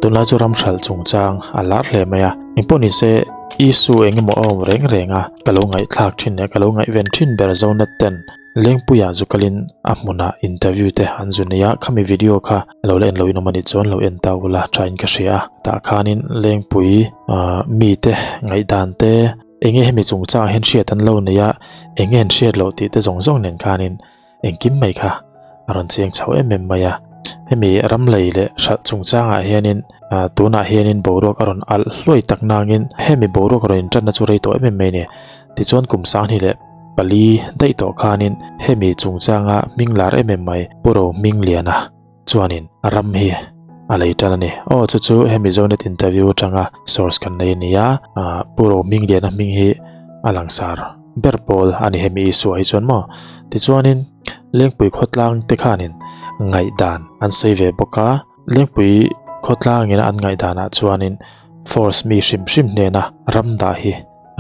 Tunlai chu ram hralh chungchang a lar hle mai a, engpawh nise issue eng emaw a awm reng reng a, ka lo ngaihthlak thin leh ka lo ngaihven thin ber Zonet ten Lengpuia zu kalin a hmunah interview te an zu nei a, khami video kha lo la en loin awm a nih chuan lo en ta ula thain ka hria a, tah khanin Lengpui mite ngaihdan te enge hemi chungchangah hian hriat an lo nei a, enge an hriat loh tih te zawng zawng nen khanin Engkim mai kha a rawn chiang chho em em mai a. Hemi ram lei leh hralh chungchangah hianin tunah hianin boruak a rawn alh hluai tak nangin hemi boruak rawn intanna chu rei tawh em em mai a ni. Tichuan kum sanghnih leh pali daih tawh khanin hemi chungchanga hming lar em em mai Pu Rohmingliana chuanin ram hi a lei tan a ni. Aw chu chu hemi Zonet interview atanga source kan nei a ni a, Pu Rohmingliana hming hi a langsar ber pawl a ni hemi Isua hi chuan maw. Tichuanin Lengpui khawtlang te khanin ngaihdan an sawi ve bawk a, Lengpui khawtlangin an ngaihdanah chuanin force mi hrim hrim hnena ram dah hi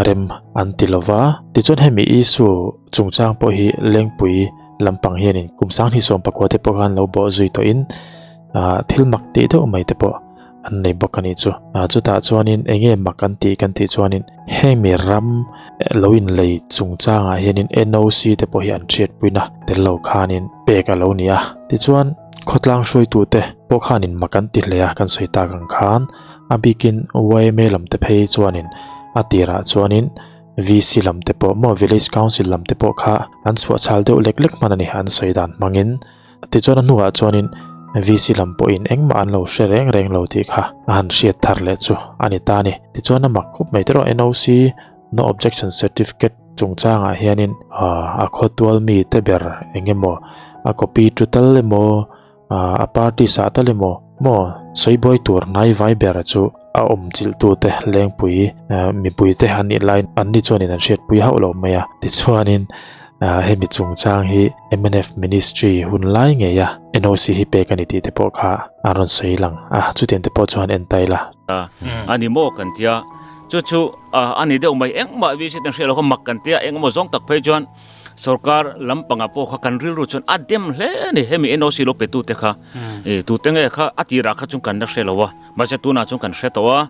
rem an ti lo va. Tichuan hemi Isu chungchang pawh hi Lengpui lampang hianin kum sanghnih 14 te pawh khan lo bawh zui tawhin thil mak tih deuh mai te pawh an nei bawk a nih chu. Chutah chuanin eng nge mak an tih kan tih chuanin heng mi ram lo inlei chungchangah hianin NOC te pawh hi an hriatpuina tel lo khanin pek a lo ni a. Tichuan khawtlang hruaitute pawh khanin mak an ti hle a kan sawi tak ang khan. A bikin yma lam te phei chuanin a tirah chuanin VC lam te pawh maw Village Council lam te pawh kha an chhuah chhal deuh lek lek hman a ni an sawi dan hmangin. Tichuan a hnuah chuanin VC lam pawhin engmah an lo hre reng reng lo tih kha a han hriat thar leh chu a ni ta a ni. Tichuan a mak khawp mai te erawh NOC, No Objection Certificate, chungchangah hianin a khawtual mi te ber eng emaw a copy tu tal emaw A party sah tal emaw maw sawi buai tur hnai vai ber chu a awm chilh tu te lengpui mipui te an nih lai an ni chuanin an hriatpui hauh lo mai a. Tichuanin hemi chungchang hi mnf ministry hun lai ngei a NOC hi pek a ni tih te pawh kha an rawn sawi lang a, chutiang te pawh chuan en ta ila. A ni maw kan tia chu chu a ni deuh mai engmah VC ten hriat lo kha mak kan tia engemaw zawng tak phei chuan Sorkar lampangah pawh kha kan rilru chuan a dem hle a ni. Hemi NOC lo pe tute kha i tute nge kha a tirah kha chuan kan la hre lo a, mahse tunah chuan kan hre tawh a,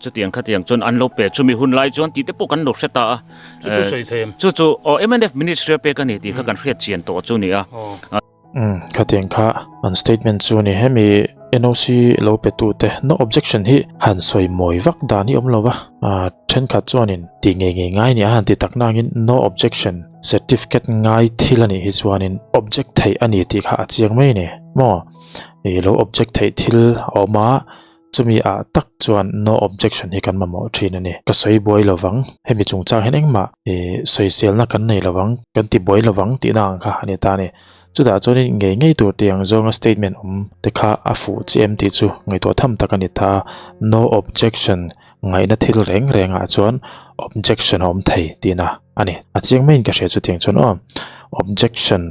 chutiang khatiang chuan an lo pe chumi hun lai chuan tih te pawh kan lo hre ta a. Chu chu sawi thei em? Chu chu aw mnf ministry a pek a ni tih kha kan hriat chian tawh chu a ni a. Umm khatiang kha an statement chu a ni. Hemi NOC lo pe tute no objection hi han sawi mawi vak dan hi awm lo va, thenkhat chuanin tih ngei ngei ngai nia han ti tak nangin no objection certificate ngai thil a nih hi chuanin object theih a ni tih kha a chiang mai a ni maw? Ih lo object theih thil a awm a, chumi ah tak chuan no objection hi kan mamawh thin a ni. Ka sawi buai lo vang, hemi chungchang hian engmah ih sawiselna kan nei lo vang, kan ti buai lo vang tihna ang kha a ni ta a ni. Chutah chuanin ngei ngei tur tih ang zawnga statement awm te kha a fuh chi em tih chu ngaihtuah tham tak a ni ta. No objection ngaihna thil reng rengah chuan objection a awm thei tihna a ni. A chiang maiin ka hria chutiang chuan aw. Objection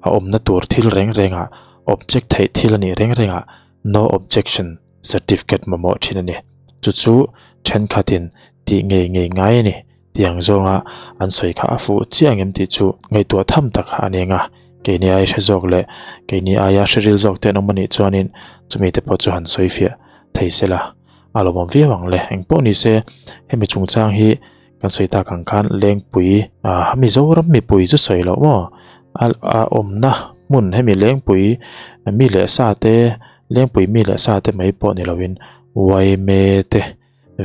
a awmna tur thil reng rengah object theih thil a nih reng rengah no objection certificate mamawh thin a ni. Chu chu thenkhatin tih ngei ngei ngai a ni. Tiang zawnga an sawi kha a fuh chiah ang em tih chu ngaihtuah tham tak a ni ang a, keini aia hre zawk leh keini aia hre ril zawk te an awm a nih chuanin chumi te pawh chu han sawi fiah thei se la a lawmawm viau ang le. Engpawh ni se hemi chungchang hi kan sawi tak ang khan Lengpui ah Mizoram mipui chu sawi loh maw a awmna hmun hemi Lengpui mi leh sa te Lengpui mi leh sa te mai pawh ni loin Yma te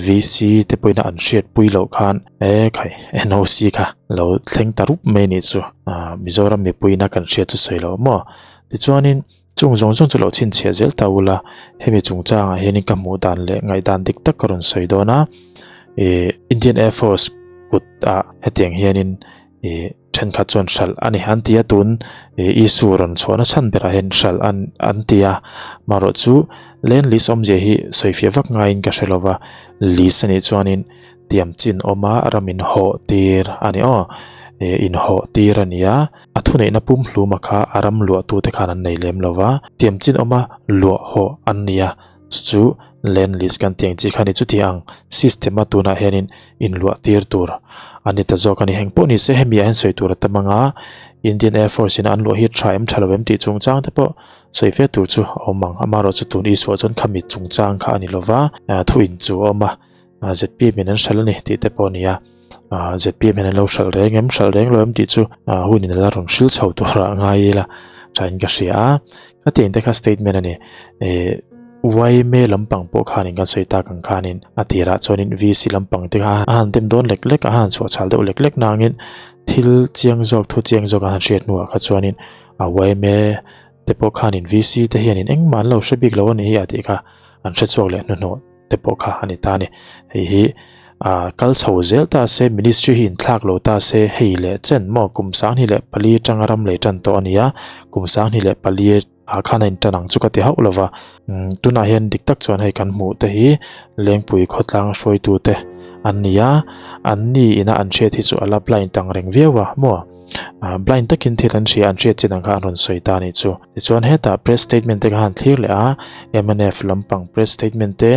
VC te pawhin an hriatpui loh khan e khai NOC kha lo thleng ta rup mai nih chu Mizoram mipuiin a kan hriat chu sawi loh maw tichuanin chung zawng zawng chu lo chhinchhiah zel ta ula hemi chungchangah hianin ka hmuh dan leh ngaihdan dik tak ka rawn sawi dawn a ih Indian Air Force kut ah hetiang hianin ih thenkhat chuan hralh a ni an ti a tun ih issue rawn chhuahna chhan berah hian hralh an an ti a marawh chu land lease awmzia hi sawifiah vak ngaiin ka hre lo va lease a nih chuanin tiam chin awm a ram in hawh tir a ni aw ih in hawh tir a ni a a thuneihna pum hluma kha a ram luah tu te khan an nei lem lo va tiam chin awm a luah hawh an ni a chu chu land lease kan tih ang chi kha a ni chuti ang system a tunah hianin inluah tir tur a ni ta zawk a ni heng pawh ni se hemi ah hian sawi tur a tam ang a Indian Air Force in a an luah hi tha em tha lo em tih chungchang te pawh sawi fe tur chu a awm ang. Amaherawh chu tun issue ah chuan khami chungchang kha a ni lova, thu in chu a awm a, zpm in an hralh a ni tih te pawh a ni a, zpm hian an lo hralh reng em hralh reng lo em tih chu hun in a la rawn hril chho tur ah ngai ila tha in ka hria a, khatiang te kha statement a ni. Yma lampang pawh khanin kan sawi tak ang khanin a tirah chuanin VC lampang te kha a han dem dawn lek lek a, a han chhuah chhal deuh lek lek nangin thil chiang zawk thu chiang zawk a han hriat hnuah kha chuanin a yma te pawh khanin VC te hianin engmah an lo hre bik lo a nih hi a tih kha an hre chhuak leh hnuhnawh te pawh kha a ni ta a ni. Hei hi ah kal chho zel ta se ministry hi inthlak lo ta se hei leh chen maw kum 24 atanga ram lei tan tawh a ni a, kum 24 ah khan a intan ang chu ka ti hauh lo va, tunah hian dik tak chuan hei kan hmuh te hi Lengpui khawtlang hruaitu te an ni a, an ni ina an hriat hi chu a la blind ang reng viau a maw blind takin thil an hria an hriat chin ang kha an rawn sawi ta a nih chu. Tichuan hetah press statement te kha han thlir leh a, mnf lampang press statement te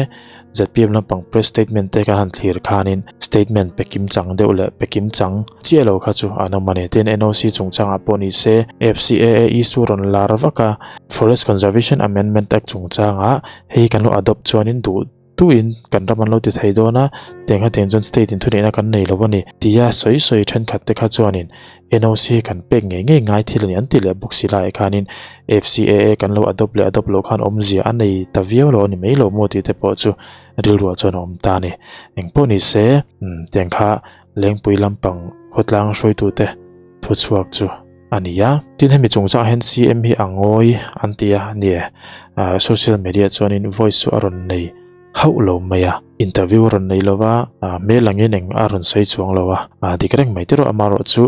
zpm lampang press statement te kha han thlir khanin statement pe kim chang deuh leh pe kim chang chiah lo kha chu an awm a ni. Tin NOC chungchangah pawh ni se FCAA issue rawn lar vak a, Forest Conservation Amendment Act chungchangah hei kan lo adopt chuanin duh tuin kan ram an lo ti thei dawn a, tiang hetiang chuan state in thuneihna kan nei lo a ni tia sawi sawi thenkhat te kha chuanin NOC hi kan pek ngei ngei ngai thil a ni an ti leh bawk si laiah khanin FCAA kan lo adopt leh adopt loh khan awmzia a nei ta viau lo a ni mai lo maw tih te pawh chu rilruah chuan a awm ta a ni. Engpawh ni se tiang kha Lengpui lampang khawtlang hruaitute thuchhuak chu a ni a. Tin hemi chungchangah hian CM hi a ngawi an ti a ni e. Social media chuanin voice chu a rawn nei hauh lo mai a. Interview a rawn nei lo va, hmel angin eng a rawn sawi chuang lo a. Dik reng mai tiraw amaherawh chu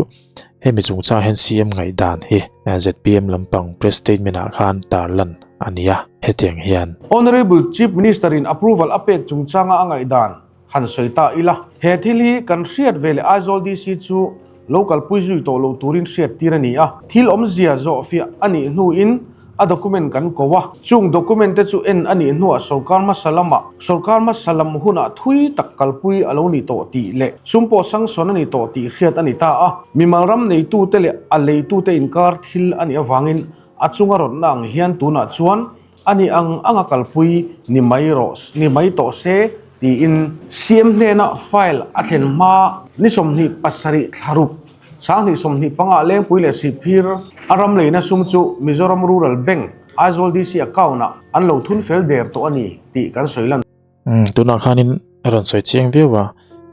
hemi chungchangah hian CM ngaihdan hi zpm lampang press statement ah khan tarlan a ni a, hetiang hian. Honourable Chief Minister in approval a pek chungchanga a ngaihdan Han sawi ta ila, he thil hi kan hriat ve leh Aizawl DC chu lo kalpui zui tawh lo turin hriat tir a ni a. Thil awmzia zawhfiah a nih hnuin a document kan ko a. Chung document te chu en a nih hnuah sorkar hmasa lamah sorkar hmasa lam hunah thui tak kalpui a lo ni tawh tih leh sum pawh sanction a ni tawh tih hriat a ni ta a. Mimal ram neitute leh a leitute inkar thil a nih avangin a chunga rawtna ang hian tunah chuan A ni ang anga kalpui ni mai rawh ni mai tawh se tiin CM hnena file a thlen hma ni 27 thlaruk 2025 Lengpui leh Sihphir a ram leina sum chu Mizoram Rural Bank Aizawl DC account ah an lo thun fel der tawh a ni tih kan sawi lan. Umm tunah khanin a rawn sawi chiang viau a,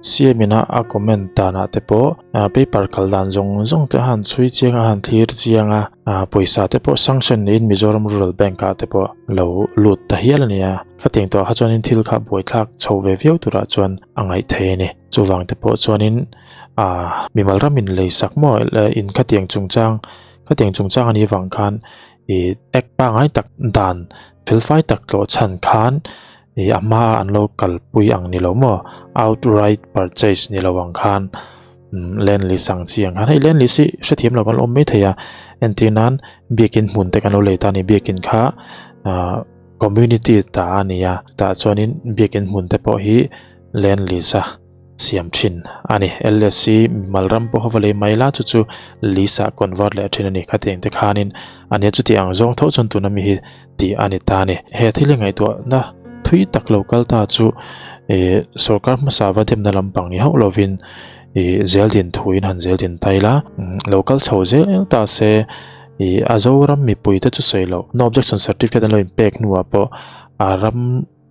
CM ina a comment danah te pawh paper kal dan zawng zawng te a han chhui chiang a, a han thlir chiang a, pawisa te pawh sanction niin Mizoram Rural Bank ah te pawh lo lut ta hial a ni a, khatiang tawh kha chuanin thil kha buaithlak chho ve viau turah chuan a ngaih thei a ni. Chuvang te pawh chuanin mimal ram in lei sak maw in khatiang chungchang khatiang chungchang a nih avang khan ih act pangngai tak dan felfai tak tlawh chhan khan ih a hma a an lo kalpui ang ni lo maw outright purchase ni lo ang khan umm land lease ang chi ang khan hei land lease hi hrethiam lo kan awm mai thei a entir nan biakin hmun te kan lo lei ta a ni biakin kha ah community ta a ni a tah chuanin biakin hmun te pawh hi land lease a. siam thin a ni. LSC mimal ram pawh va lei mai la chu chu lease ah convert leh thin a ni. Khatiang te khanin a nia chuti ang zawng tho chuan tuna mi hi tih a ni ta a ni. He thil hi ngaihtuahna thui tak lo kal ta chu ih sorkar hmasa va demna lampang ni hauh lovin ih zel din thuin han zel din ta ila lo kal chho zel ta se ih a Zoram mipui te chu sawi loh no objection certificate an lo inpek hnuah pawh a ram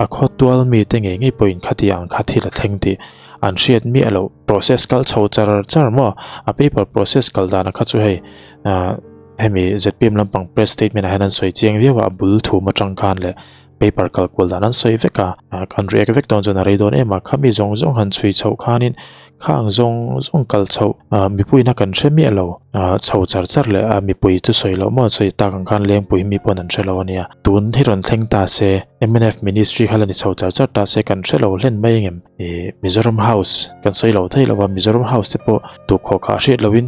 A khawtual mite ngei ngei pawhin khati ang kha thil a thleng tih an hriat miah loh. Process kal chho char char maw? A paper process kal dana kha chu hei hemi zpm lampang press statement ah hian an sawi chiang viau a, a bul thum atang khan leh paper kal kual dan an sawi vek a, kan react vek dawn chuan a rei dawn em a, khami zawng zawng han chhui chhoh khanin Khang zawng zawng kal chhoh mipuiin a kan hre miah lo chho char char leh a mipui chu sawi loh maw sawi tak ang khan Lengpui mi pawn an hre lo a nia. Tun hi rawn thleng ta se mnf ministry kha la ni chho char char ta se kan hre lo hlen mai engem ih Mizoram house kan sawi lo thei lo a Mizoram house te pawh tukhaw kha hriat loin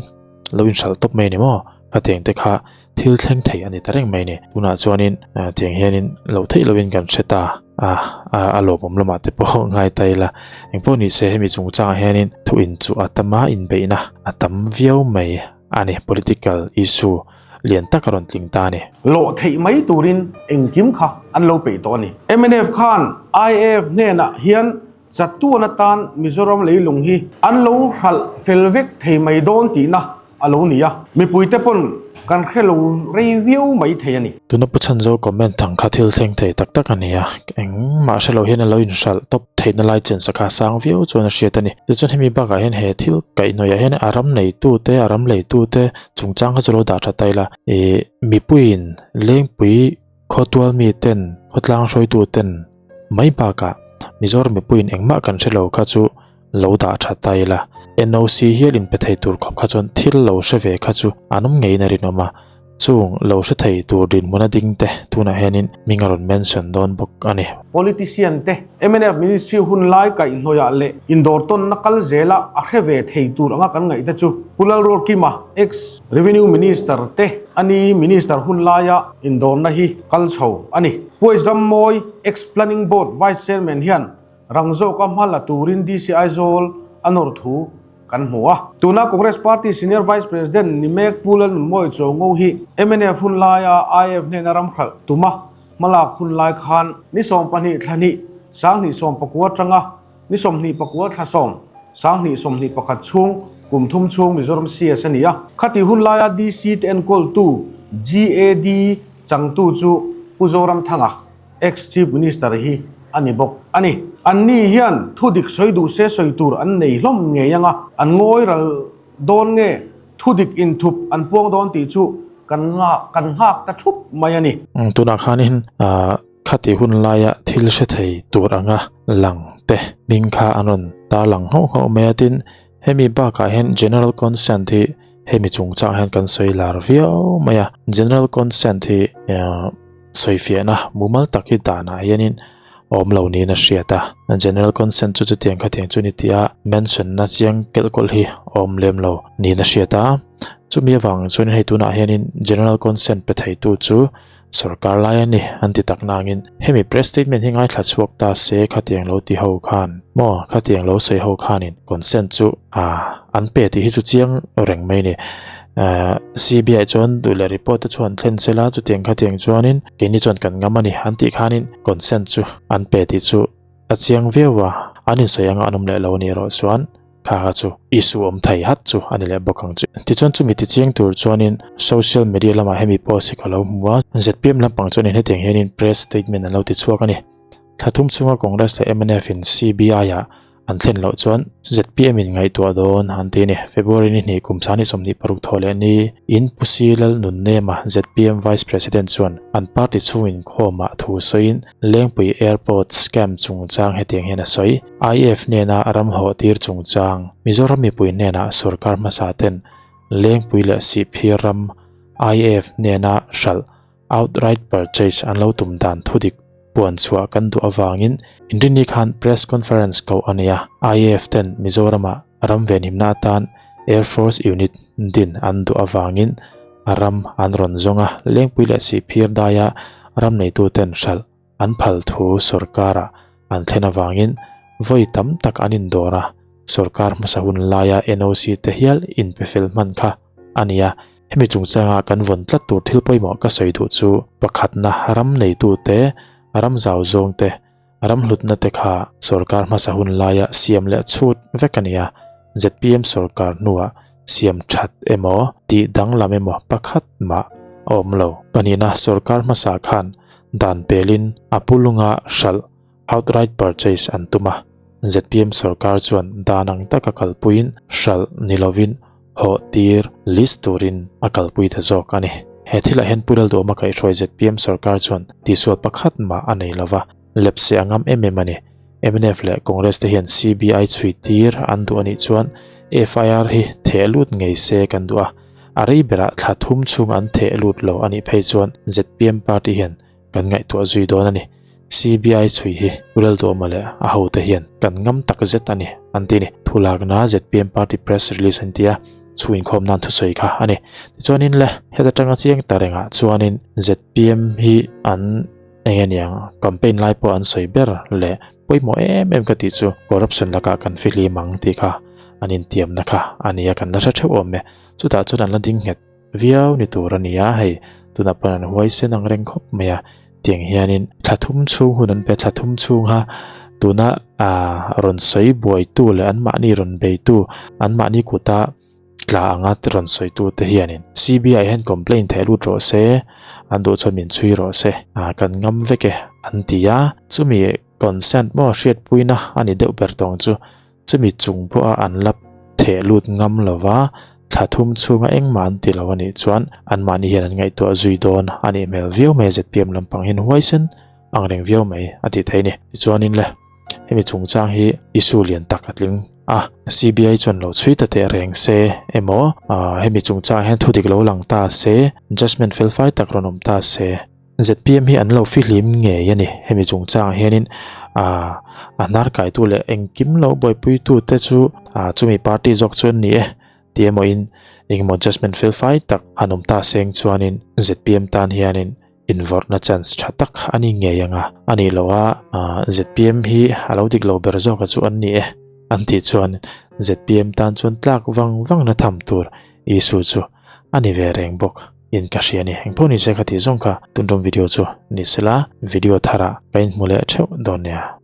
lo inhralh tawp mai a ni maw khatiang te kha thil thleng thei a ni ta reng mai a ni. Tunah chuanin tiang hianin loh theih lohin kan hre ta a, a lawmawm lamah te pawh ngai ta ila. Engpawh ni se hemi chungchangah hianin thu inchuh a tam a, inbeihna a tam viau mai a ni. Political issue lian tak a rawn tling ta a ni. Lawh theih mai turin engkim kha an lo peih tawh a ni. Mnf khan IAF hnenah hian chatuan atan Mizoram leilung hi an lo hralh fel vek thei mai dawn tihna a lo ni a, mipuite pawn kan hre lo rei viau mai thei a ni. Tuna Pu Chhanzo comment ang kha thil thleng thei tak tak a ni a, engmah hre lo hian a lo inhralh tawp theihna lai chen sakha sang viau chuan a hriat a ni. Tichuan hemi bakah hian he thil kaihhnawihah hian a ram neitute, a ram leitute chungchang kha chu lo dah tha ta ila, ih mipuiin Lengpui khawtual miten, khawtlang hruaituten mai bakah Mizoram mipuiin engmah kan hre lo kha chu lo dah tha ta ila. NOC hial inpe thei tur khawp kha chuan thil lo hre ve kha chu an awm ngeiin a rinawm a, chung lo hre thei tur dinhmuna ding te tunah hianin hming a rawn mention dawn bawk a ni. Politician te mnf Ministry hun lai kaihhnawihah leh indawr tawnna kal zela a hre ve thei tur anga kan ngaih te chu Pu Lalrualkima, ex Revenue Minister te a ni Minister hun laia indawrna hi kal chho a ni. Pu H Rammawi, ex Planning Board Vice Chairman hian Rang zawka hma la turin DC Aizawl a nawr thu kan hmu a. Tuna Congress Party Senior Vice President ni mek Pu Lalnunmawi Chawngo hi mnf hun laia IF hnena ram hralh tuma hmalak hun lai khan ni 12 thla hnih 2019 atanga ni 24 thla sawm 2021 chhung kum thum chhung Mizoram CS a ni a. Khati hun laia DC te enkawltu GAD changtu chu Pu Zoramthanga. Ex-Chief Minister hi a ni bawk a ni. Anni hian thu dik sawi duh se sawi tur an nei hlawm ngei ang a, an ngawi ral dawn nge thu dik inthup an puang dawn tih chu kan nghak kan nghak ta thup mai a ni. Tunah khanin khati hun laia thil hre thei tur anga lang te hming kha an rawn tarlang nghauh nghauh mai a, tin hemi bakah hian General Consent hi hemi chungchang hian kan sawi lar viau mai a, General Consent hi Sawifiahna mumal tak hi danah hianin a awm lo niin a hriat a, General Consent chu chutiang khatiang chu ni tia mention na chiang kelh kawlh hi a awm lem lo niin a hriat a. Chumi avang chuanin hei tunah hianin General Consent pe theitu chu sorkar lai a ni an ti tak nangin hemi press statement hi ngaithla chhuak ta se khatiang lo ti ho khan maw khatiang lo sawi ho khanin consent chu an pe tih hi chu chiang reng mai a ni. CBI chuan duh leh report te chuan thlen se la chutiang khatiang chuanin keini chuan kan ngam a ni an tih khanin consent chu an pe tih chu a chiang viau a, an insawi anga an awm leh lo a nih erawh chuan kha kha chu issue awm thei hat chu a ni leh bawk ang chu. Tichuan chumi ti chiang tur chuanin social media lamah hemi post hi ka lo hmu a, zpm lampang chuanin hetiang hianin press statement an lo ti chhuak a ni. Thla thum chhunga Congress leh mnf in CBI ah An thlen loh chuan zpm in ngaihtuah dawn an ti a ni. February ni hnih kum 26 thawh leh ni in Pu Si Lal Nunnema zpm Vice President chuan an party chhung inkhawmah thu sawiin Lengpui Airport scam chungchang hetiang hian a sawi. IF hnena ram hawh tir chungchang Mizoram mipui hnenah sorkar hmasa ten Lengpui leh Sihphir ram IF hnena hralh Outright purchase an lo tum dan thudik puan chhuah kan duh avangin Inrinni khan press conference koh a ni a, IAF ten Mizoramah ram venhimna atan Air Force unit din an duh avangin ram an rawn zawng a, Lengpui leh Sihphir daia ram neitu ten hralh an phal thu sorkarah an thlen avangin vawi tam tak an indawr a, sorkar hmasa hun laia NOC te hial inpe fel hman kha a ni a. Hemi chungchanga kan vawn tlat tur thil pawimawh ka sawi duh chu pakhatna ram neitute, ram zau zawngte, ram hlutna te kha sorkar hmasa hun laia siam leh chhut vek a ni a, zpm sorkar hnuah siam that emaw tih danglam emaw pakhat mah a awm lo. Pahnihna sorkar hmasa khan dan pelin a pulunga hralh outright purchase an tum a, zpm sorkar chuan dan ang taka kalpuiin hralh ni lovin hawh tir list turin a kalpui ta zawk a ni. He thilah hian Pu Lalduhawma kaihhruai zpm sorkar chuan tihsual pakhat mah a nei lova, lepse a ngam em em a ni. Mnf leh Congress te hian CBI chhui tir an duh a nih chuan FIR hi theh lut ngei se kan duh a, a rei berah thla thum chhung an theh lut lo a nih phei chuan zpm party hian kan ngaihtuah zui dawn a ni. CBI chhui hi Pu Lalduhawma leh a hote hian kan ngam tak zet a ni an ti a ni. Thulakna zpm party press release an ti a, chhu inkhawm nan thusawi kha a ni. Tichuanin le heta tanga chiang ta rengah chuanin zpm hi an eng nge niang campaign lai pawh an sawi ber leh pawimawh em em ka tih chu corruption lakah kan fihlim ang tih kha. an intiamna kha a ni a, kan la hre theuh awm e. Chutah chuan an la ding nghet viau ni tur a ni a, hei tunah pawh an huai sen ang reng khawp mai a, tiang hianin thla thum chhung hun an pe thla thum chhunga tuna ah rawn sawi buaitu leh anmahni rawn beitu anmahni kuta tla anga rawn sawitu te hianin C_B_I hian complaint theh lut rawh se an duh chuan min chhui rawh se ah kan ngam vek e an ti a, chumi consent maw hriatpuina a ni deuh ber tawng chu. Chumi chung pawha an la theh lut ngam lova, thla thum chhunga engmah an ti lo a nih chuan anmahni hian an ngaihtuah zui dawn a nih hmel viau mai a, zpm lampang hian huaisen ang reng viau mai a tih theih a ni. Tichuanin le, hemi chungchang hi issue lian tak a tling a, CBI chuan lo chhui ta teh reng se emaw, hemi chungchang hian thudik lo lang ta se, judgement felfai tak rawn awm ta se, Zpm hi an lo fihlim ngei a ni. Hemi chungchangah hianin aaa a hnar kaitu leh engkim lo buaipuitu te chu aaa chumi party zawk chu an ni e tih emawin engemaw judgement fel fai tak han awm ta seng chuanin zpm tan hianin invawrhna chance tha tak a ni ngei ang a. A nih loh a aaa zpm hi a lo dik lo ber zawka chu an ni e an tih chuan zpm tan chuan tlak vang vangna tham tur issue chu a ni ve reng bawk. In ka hria a ni. Engpawh ni se ka tih zawng kha tun rawng video chu ni sela video tharah ka inhmu leh theuh dawn nia.